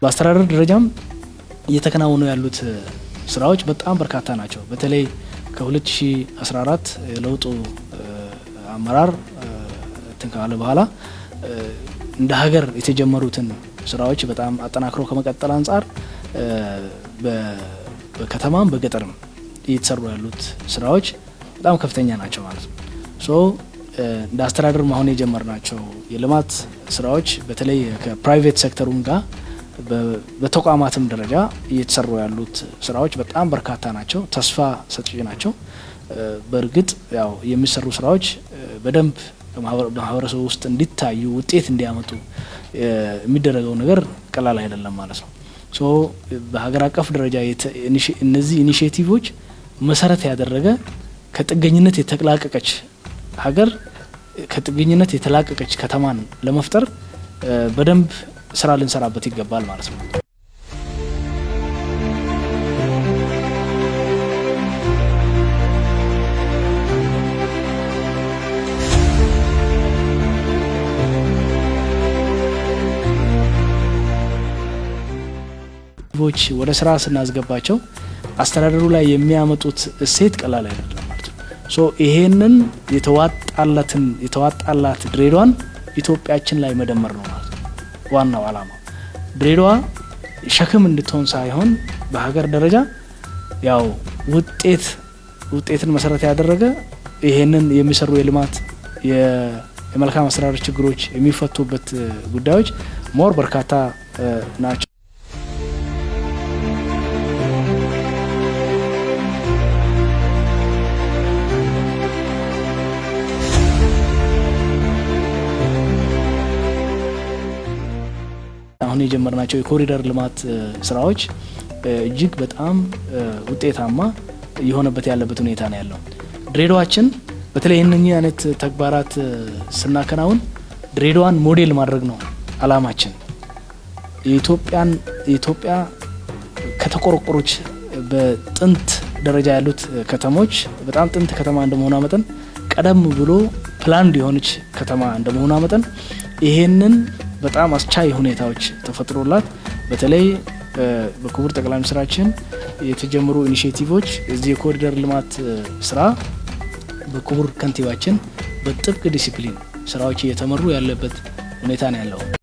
በአስተዳደር ደረጃም እየተከናወኑ ያሉት ስራዎች በጣም በርካታ ናቸው። በተለይ ከ2014 የለውጡ አመራር እንትን ካለ በኋላ እንደ ሀገር የተጀመሩትን ስራዎች በጣም አጠናክሮ ከመቀጠል አንጻር በከተማም በገጠርም እየተሰሩ ያሉት ስራዎች በጣም ከፍተኛ ናቸው ማለት ነው። So እንደ አስተዳደር አሁን የጀመርናቸው የልማት ስራዎች በተለይ ከ private sector ኡም ጋር በተቋማትም ደረጃ እየተሰሩ ያሉት ስራዎች በጣም በርካታ ናቸው፣ ተስፋ ሰጪ ናቸው። በእርግጥ ያው የሚሰሩ ስራዎች በደንብ በማህበረሰቡ ውስጥ እንዲታዩ፣ ውጤት እንዲያመጡ የሚደረገው ነገር ቀላል አይደለም ማለት ነው። So በሀገር አቀፍ ደረጃ እነዚህ initiative ኦች መሰረት ያደረገ ከጥገኝነት የተላቀቀች ሀገር፣ ከጥገኝነት የተላቀቀች ከተማን ለመፍጠር በደንብ ስራ ልንሰራበት ይገባል ማለት ነው። ወደ ስራ ስናስገባቸው አስተዳደሩ ላይ የሚያመጡት እሴት ቀላል አይደለም ማለት ነው። So ይሄንን የተዋጣላት ድሬዳዋን ኢትዮጵያችን ላይ መደመር ነው ማለት ነው ዋናው ዓላማው። ድሬዳዋ ሸክም እንድትሆን ሳይሆን በሀገር ደረጃ ያው ውጤትን መሰረት ያደረገ ይሄንን የሚሰሩ የልማት፣ የመልካም አስተዳደር ችግሮች የሚፈቱበት ጉዳዮች more በርካታ ናቸው። አሁን የጀመርናቸው የኮሪደር ልማት ስራዎች እጅግ በጣም ውጤታማ እየሆነበት ያለበት ሁኔታ ነው ያለው። ድሬዳዋችን በተለይ እነኚህ አይነት ተግባራት ስናከናውን ድሬዳዋን ሞዴል ማድረግ ነው አላማችን። የኢትዮጵያ ከተቆረቆሩች በጥንት ደረጃ ያሉት ከተሞች፣ በጣም ጥንት ከተማ እንደመሆኗ መጠን፣ ቀደም ብሎ planned የሆነች ከተማ እንደመሆኗ መጠን፣ ይሄንን በጣም አስቻይ ሁኔታዎች ተፈጥሮላት በተለይ በክቡር ጠቅላይ ሚኒስትራችን የተጀመሩ initiative ኦች እዚህ የኮሪደር ልማት ስራ በክቡር ከንቲባችን በጥብቅ ዲሲፕሊን ስራዎች እየተመሩ ያለበት ሁኔታ ነው ያለው።